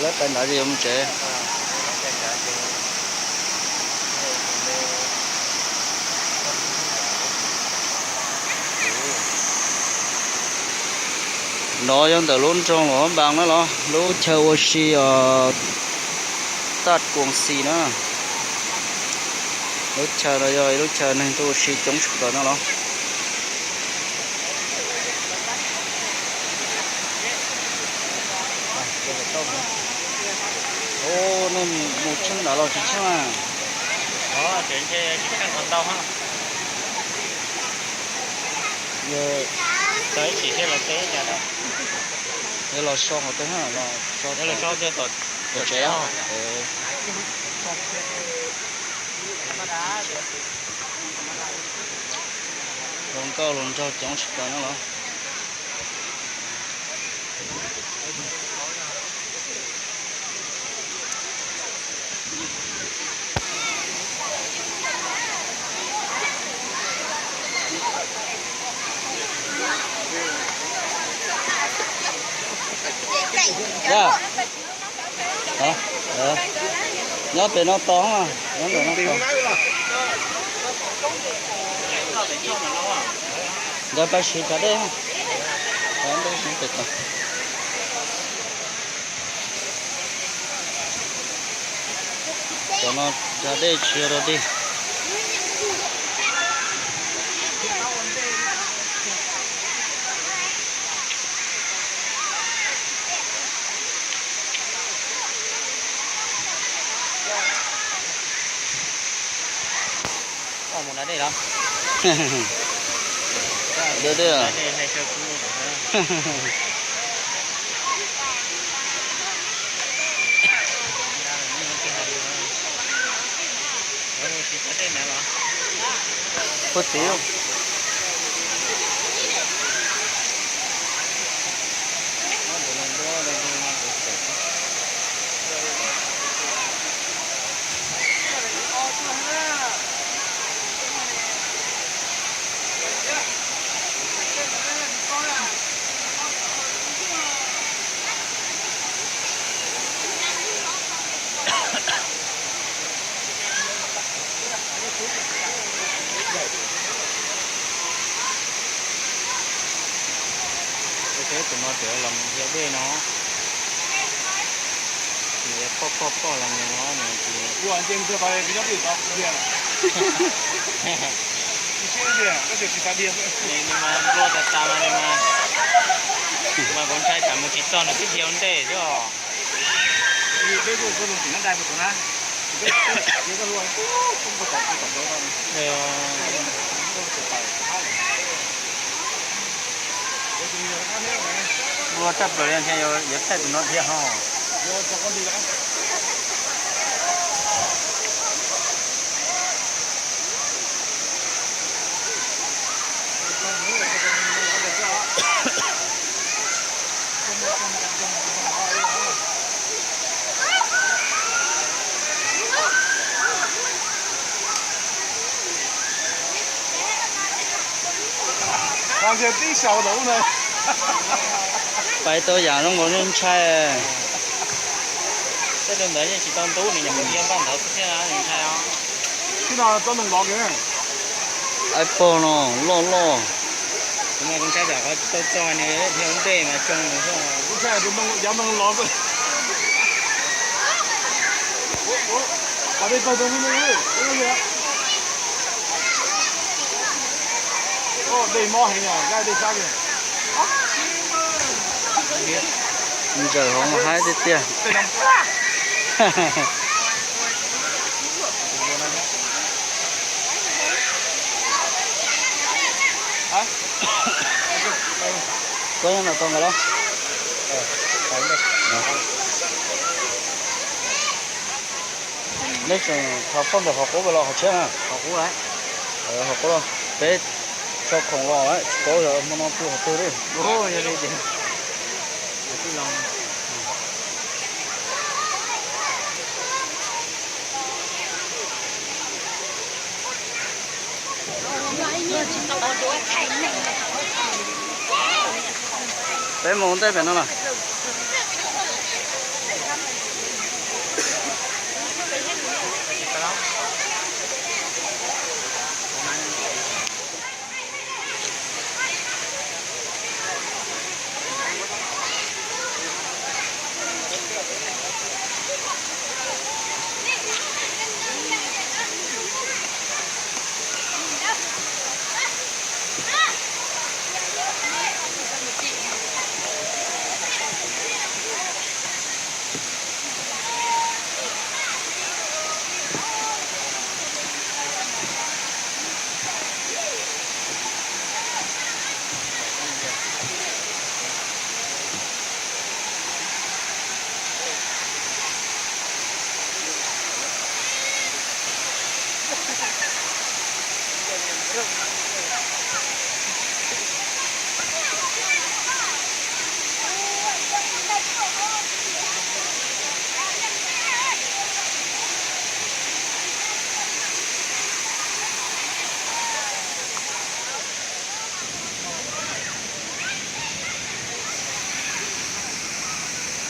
Lawv pais nrad ces yuav mus tsev. Nov yog ntawm lub nroog Luam Paj Npas na los lub chaw ua si os, Taj Kuam Xis na. Lub chaw no yog ib lub chaw neeg tuaj ua si coob tshaj plaws na los. Nej mus tsheej ntawd los tsis tsheej na? Yog los so qhov twg, los so tom tsev. Hluas nkauj hluas nraug coob tshaj plaws na los. Nyob pem no tos, nyob ntawm no tos. Nkawd pais siv tsav dej, peb siv pem tod. Cov no tsav dej tsis yog dog dig. Puag txiv. Tus no tseem los mus nrhiav dej no. Nws poj poj poj los mus no nws tsis, nws mas nplua tas tas mas nws mas, mas kuv ntshai tsam mus tsis txog nws twb dhia ua ntej xwb os. Nplua tshaj plaws li, yuav thaij tus no dhia ho. Pais tau yam zoo nkaus li ntshai. Tej ntawd yeej tsis tau ntub, nws nyuam qhuav dhia npaj ntawd xwb thiab nws ntshai os. Ib pog no loj loj. Kuv mas kuv ntshai tsam qhov tsis tau txog nws dhia ua ntej mas tsoo nws xwb. Ntsaws hauv haib tiag tiag. Koj nyob no tau nkawd los? Neb tseem thov foob ntawm qhov qub los qhov tshiab na? Qhov qub los. Peb tso khoom los tsis paub yog hmo no pw qhov twg li. Peb mus ua ntej pem no na.